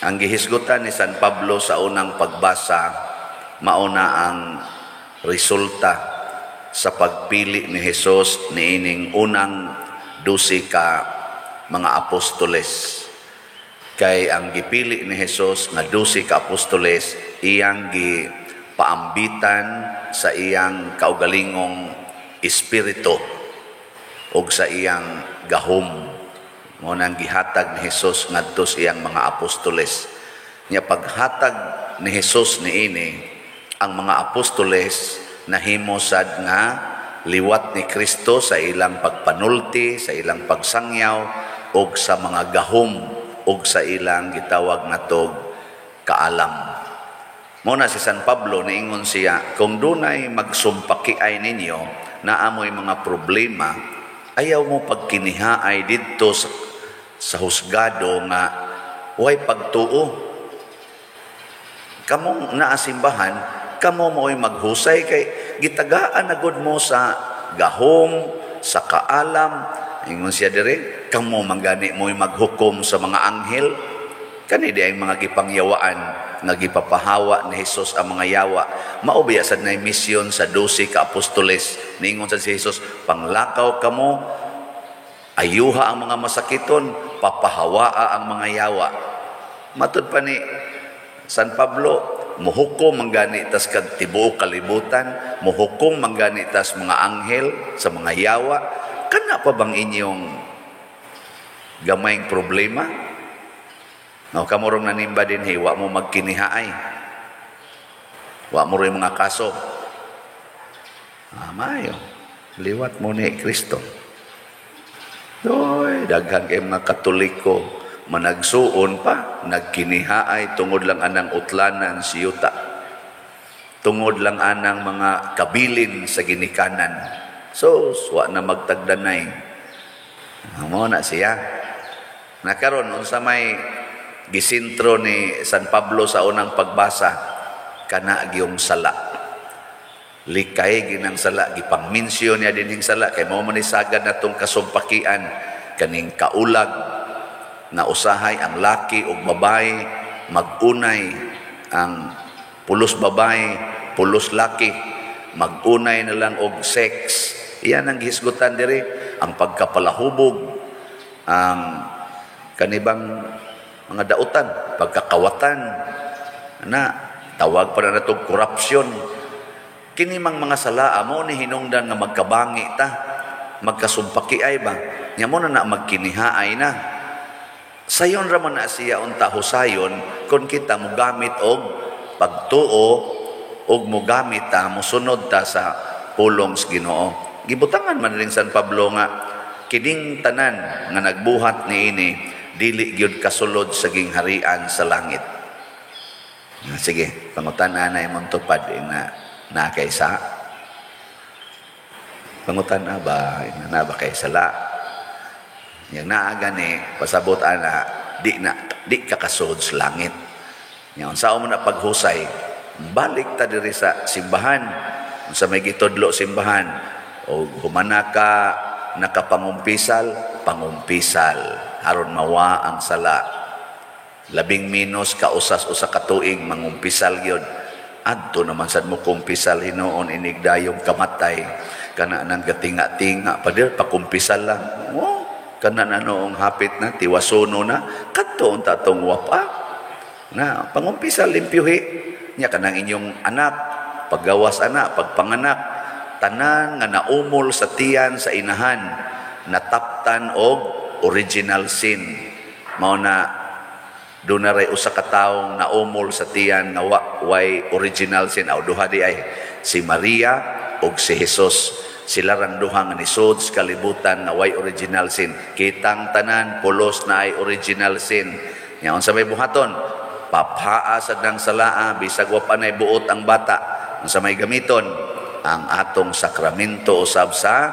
Ang gihisgutan ni San Pablo sa unang pagbasa, mauna ang resulta sa pagpili ni Jesus niining unang 12 ka mga apostoles. Kay ang gipili ni Jesus nga 12 ka apostoles, iyang gipaambitan sa iyang kaugalingong espiritu ug sa iyang gahom. Mao nang gihatag ni Jesus ngadto sa iyang mga apostoles. Nya paghatag ni Jesus niini, ang mga apostoles nahimo sad nga liwat ni Kristo sa ilang pagpanulti, sa ilang pagsangyaw ug sa mga gahom ug sa ilang gitawag natog kaalam. Mao na si San Pablo niingon siya, kung dunay magsumpakiay ninyo na amoy mga problema, ayaw mo pagkinihaay didto sa husgado nga way pagtuo. Kamong naasimbahan, kamo mo'y maghusay kay gitagaan na gud mo sa gahom, sa kaalam. Ingon siya dire, kamo manggani mo'y maghukom sa mga anghel. Kani di ang mga gipangyawaan nga gipapahawa ni Jesus ang mga yawa. Mao biya sad nay misyon sa 12 ka apostoles. Niingon sad si Jesus, panglakaw kamo, ayuha ang mga masakiton, papahawaa ang mga yawa. Matud pa ni San Pablo, muhukom manggani tas kag tibuok kalibutan, muhukom manggani tas mga anghel sa mga yawa. Kana pa bang inyong gamayng problema? No, kamo rong nanimba din, hey, wa mo magkinihaay. Wa mo rin mga kaso. Ah, mayo. Liwat mo ni Kristo. Doy, daghan kay mga Katoliko managsuon pa, nagkinihaay tungod lang anang utlanan si yuta. Tungod lang anang mga kabilin sa ginikanan. So, wa na magtagdanay. Mao na siya. Nakaron unsa may gisintro ni San Pablo sa unang pagbasa, kana gyung sala. Likay ginang sala, gipangminsyon niya dinhing sala kay mao man ni sagad natong kasumpakian kaning kaulag na usahay ang laki ug babae magunay, ang pulos babae, pulos laki, magunay na lang og sex. Iyan ang gihisgutan diri, ang pagkapalahubog, ang kanibang mga dautan, pagkakawatan, na tawag pa na natog corruption. Kini mang mga sala mo ni hinungdan nga magkabangi ta, magkasumpaki ay ba, nya mo na na magkinihaay na. Sayon ra man na siya unta husayon kung kita mogamit og pagtuo og mogamit ta, mosunod ta sa pulong sa Ginoo. Gibutangan man rin San Pablo nga kining tanan nga nagbuhat niini dili gyud kasulod sa gingharian sa langit. Sige, pangutan-a na imong tupad na na kay sa. Pangutan-a ba na ba kay sala? Yang naa gani pasabot ana di na di ka kasud sa langit. Nya unsa mo na paghusay, balik ta diri sa simbahan. Unsa may gitudlo simbahan o humana ka nakapangumpisal, pangumpisal aron mawa ang sala. Labing minus kausas usa ka tuig mangumpisal gyud. Adto naman sad mo kumpisal hinuon inigdayong kamatay kana nang gatinga-tinga pader pakumpisal lang. Oh, kana na noong hapit na tiwasuno na kadto unta tong wapa. Na pangumpisal limpyuhi nya kanang inyong anak paggawas anak pagpanganak tanan nga naumol sa tiyan sa inahan nataptan og original sin. Mao na doon na ray usa ka taong naumol sa tiyan nga way original sin. Aw duha di ay si Maria ug si Jesus. Sila rang duha nga nisod sa kalibutan nga way original sin. Kitang tanan pulos na ay original sin. Nya unsa may buhaton? Paphaa sad nang salaa bisag wa pa nay buot ang bata. Unsa may gamiton? Ang atong sakramento usab sa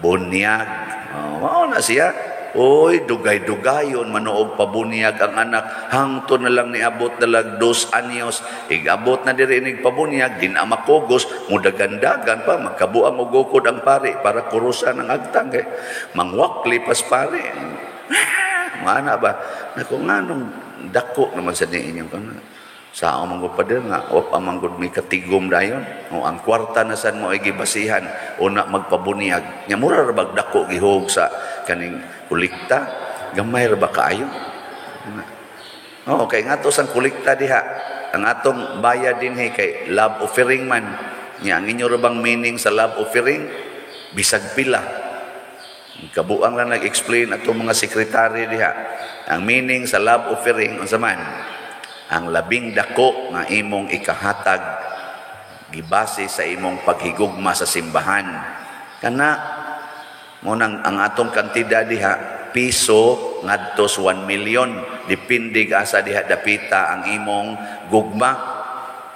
bunyag. Oh, mao na siya. Oy, dugay-dugayon manuog pabunyag ang anak. Hangtod na lang niabot na lang 2 anyos. Igabot na diri inig pabunyag, din na makugos, mudagandagan pa, magkabuang og ukod ang pare para kurusan ang agtang. Mangwakli pas pare. Mga ana ba? Nako, nganong dako naman sa inyong kana. Sa man gud, pader, nga wa pa man gud may katigom dayon. O ang kwarta na san mo ay gibasihan una magpabuniyag. Nya mura ra bag dako gihog sa kaning kolekta, gamay ra ba kaayo? Oo, kay nga to sang kolekta diha. Ang atong bayad dinhi kay love offering man. Nya ang inyo ra bang meaning sa love offering, bisag pila. Kabuang lang nag-explain atong mga sekretary diha. Ang meaning sa love offering, unsa man? Ang labing dako nga imong ikahatag gibase sa imong paghigugma sa simbahan. Kana mo nang ang atong kantidad diha, piso ngadto sa 1 million, depende asa diha dapita ang imong gugma.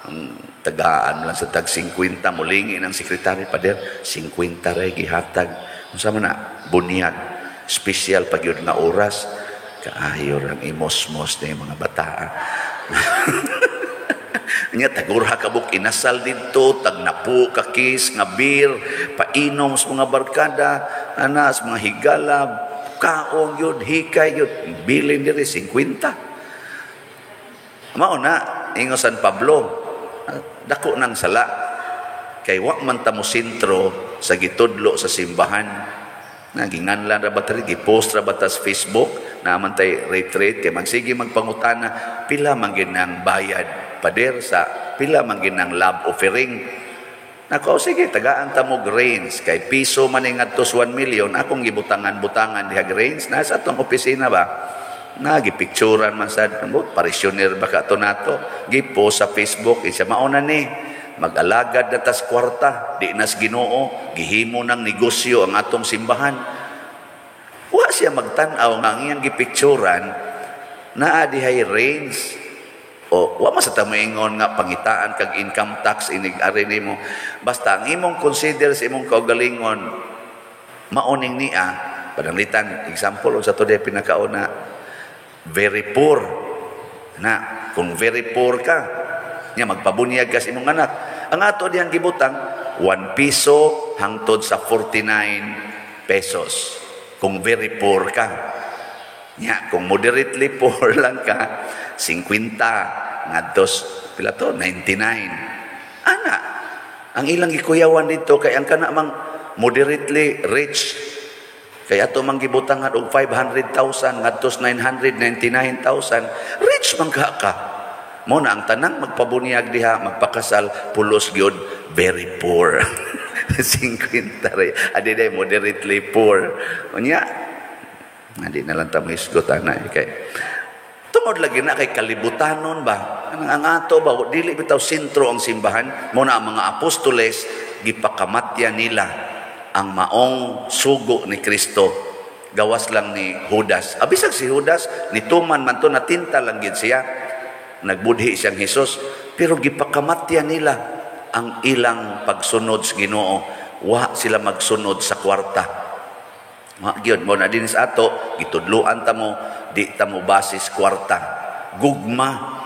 Ang tagaan lang sa tag 50, mulingi ng sekretary, "Pader, 50 ray gihatag." Unsa man na? Bunyag, special pag yun nga oras. Kaayo rang imosmos na yung mga bataa. Nya tagurha ka buk inasal didto, tag napu ka case nga beer, painom sa mga barkada, ana sa mga higala, kaon yun, hikay yun, bilin diri 50. Mao na, ingon San Pablo, dako nang sala. Kay wa man ta mo sentro sa gitudlo sa simbahan. Na ginganlan ra ba ta, gipost ra ba ta sa Facebook, na man tay retreat kay magsige magpangutana, pila man gid nang bayad, pader, sa pila man gid nang love offering. Nako, sige, tagaan ta mo range kay piso man ni ngadto sa 1 million, akong gibutangan-butangan diha range na sa atong opisina ba. Na gipicturan man sad, parisioner ba ka to nato, gipost sa Facebook isa, mao na ni mag-alagad na tas kwarta, di nas Ginoo, gihimo ng negosyo ang atong simbahan. Wa siya magtan-aw nga ang iyang gipicturan naa dihay range. O wa man sa ta moingon nga pangitaan kag income tax inig ari nimo. Basta ang imong consider sa imong kaugalingon, maoning niya pananglitan. Example, unsa to diay pinakauna? Very poor. Na kung very poor ka nya magpabunyag ka sa imong anak, ang ato diyang gibutang 1 piso hangtod sa 49 pesos kung very poor ka. Nya kung moderately poor lang ka, 50 ngadto pila to, 99. Ana ang ilang gikuyawan dito kay ang kana mang moderately rich, kay ato mang gibutangan og 500,000 ngadto 999,000, rich man ka ka. Mo na ang tanang magpabunyag diha, magpakasal, pulos gyud very poor. 50 re. Adi day moderately poor. Unya, adi na lang ta mohisgot ana kay tungod lagi na kay kalibutanon ba. Ang ato ba, dili bitaw sentro ang simbahan. Mo na ang mga apostoles, gipakamatya nila ang maong sugo ni Kristo. Gawas lang ni Judas. Abisag si Judas, nituman man to, natinta lang gid siya. Nagbudhi siyang Hesus, pero gipakamatya nila ang ilang pagsunod sa Ginoo. Wa sila magsunod sa kwarta. Wa gyud. Mo na din sa ato gitudloan ta mo, di ta mo basis kwarta. Gugma,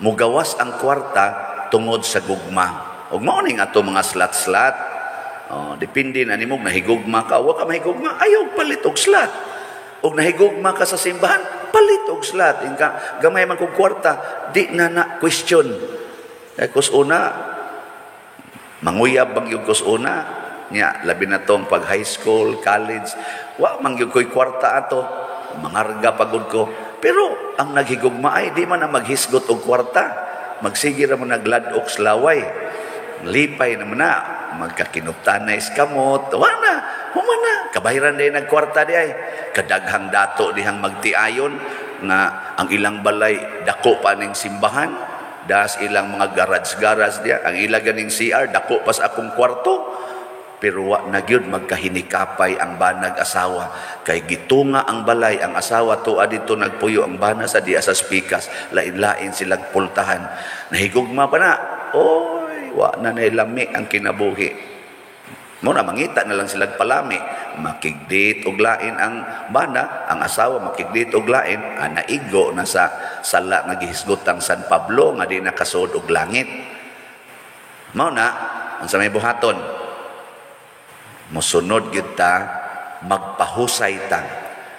mugawas ang kwarta tungod sa gugma. Ug mao ning ato mga slat-slat. Oh, depende na nimo, nahigugma ka, wa ka mahigugma, ayaw palit og slat. Og nahigugma ka sa simbahan, palit og slat. Inka gamay man kog kwarta, di na na question. Kay kus una manguyab bang yung kus una nya, labi na tong pag high school, college, wa man gyud ko'y kwarta ato, mangarga pagod ko. Pero ang naghigugma ay di man na maghisgot og kwarta, magsige ra mo nagladok sa laway. Lipay naman na, magkakinuptanay sa kamot, wa na, human na, kabahiran din nagkwarta di ay. Kadaghang dato dihang magtiayon, nga ang ilang balay dako pa ning simbahan, das ilang mga garage-garage diya, ang ila ganing CR, dako pa sa akong kwarto. Pero wa na gyud magkahinikapay ang banag asawa, kay gitunga ang balay, ang asawa tuwa dito nagpuyo, ang bana sa diya sa spikas, lain-lain silang pultahan. Nahigugma pa na, oy, wa na lami ang kinabuhi. Mo na mangita na lang silang palami, makigdate og lain ang bana, ang asawa makigdate og lain, naigo na sa sala nga gihisgotang San Pablo nga di nakasuod og langit. Mao na unsa may buhaton? Mosunod gyud ta, magpahusay ta.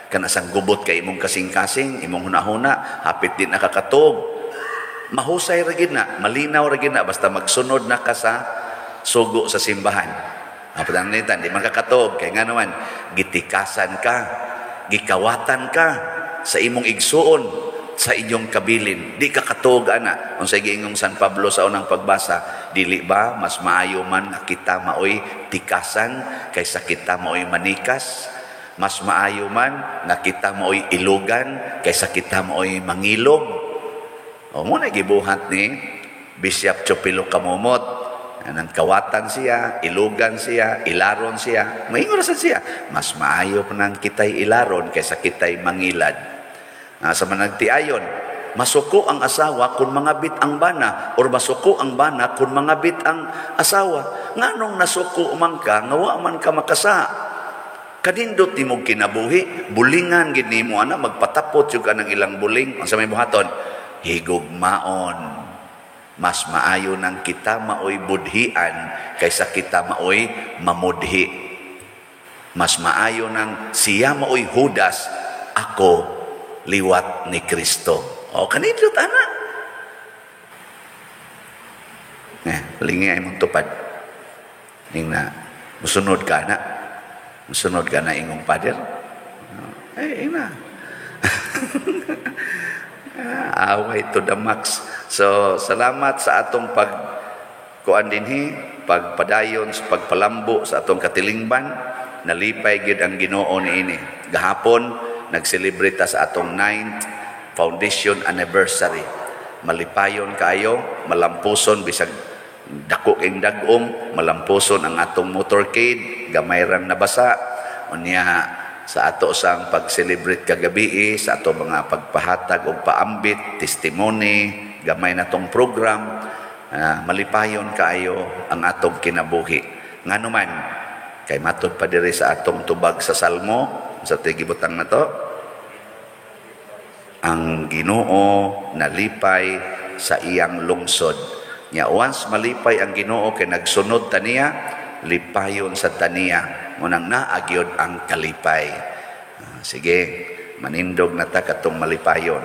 Kana sang gubot kay imong kasing-kasing, imong hunahuna, hapit di nakakatuog. Mahusay ra gid na, malinaw ra gid na basta magsunod na ka sa sugo sa simbahan. Apan di man kakatuog kay nga naman gitikasan ka, gikawatan ka sa imong igsuon, sa inyong kabilin. Di ka katuog ana. Unsay giingong San Pablo sa unang pagbasa, dili ba mas maayo man nga kita maoy tikasan kaysa kita maoy manikas? Mas maayo man nga kita maoy ilugan kaysa kita maoy mangilog. O mo na gibuhat ni Bishop Chopilo Camomot. Anang kawatan siya, ilugan siya, ilaron siya, maingon ra siya. Mas maayo pa nang kita'y ilaron kaysa kita'y mangilad. Sa managtiayon, masuko ang asawa kung mangabit ang bana or masuko ang bana kung mangabit ang asawa. Nganong nasuko man ka, nga wa man ka makasa. Kanindot nimo kinabuhi, bulingan gid nimo ana, magpatapot jud ka ng ilang buling. Unsa may buhaton? Higugmaon. Mas maayo nang kita maoy budhian kaysa kita maoy mamudhi. Mas maayo nang siya maoy Judas, ako liwat ni Kristo. O, kanindot ana. Lingi ay mong tupad. Ning na, musunod ka na. Musunod ka na ingong pader. Eh, ina. Away to the max. So, salamat sa atong pag kuan dinhi, pagpadayon sa pagpalambo sa atong katilingban. Nalipay gyud ang Ginoo niini. Gahapon nag-celebrate ta sa atong 9th foundation anniversary. Malipayon kaayo, malampuson bisag dako king dag-om, malampuson ang atong motorcade, gamay rang nabasa. Unya sa ato sang pag-celebrate kagabi, sa ato mga pagpahatag og paambit, testimony, gamay na tong program, malipayon kaayo ang atong kinabuhi. Ngano man, kay matud pa diri sa atong tubag sa Salmo, sa tigibutang na to, ang Ginoo nalipay sa iyang lungsod. Nya once malipay ang Ginoo kay nagsunod taniya, lipayon sa taniya. Munang naagyod ang kalipay. Sige, manindog na ta katong malipayon.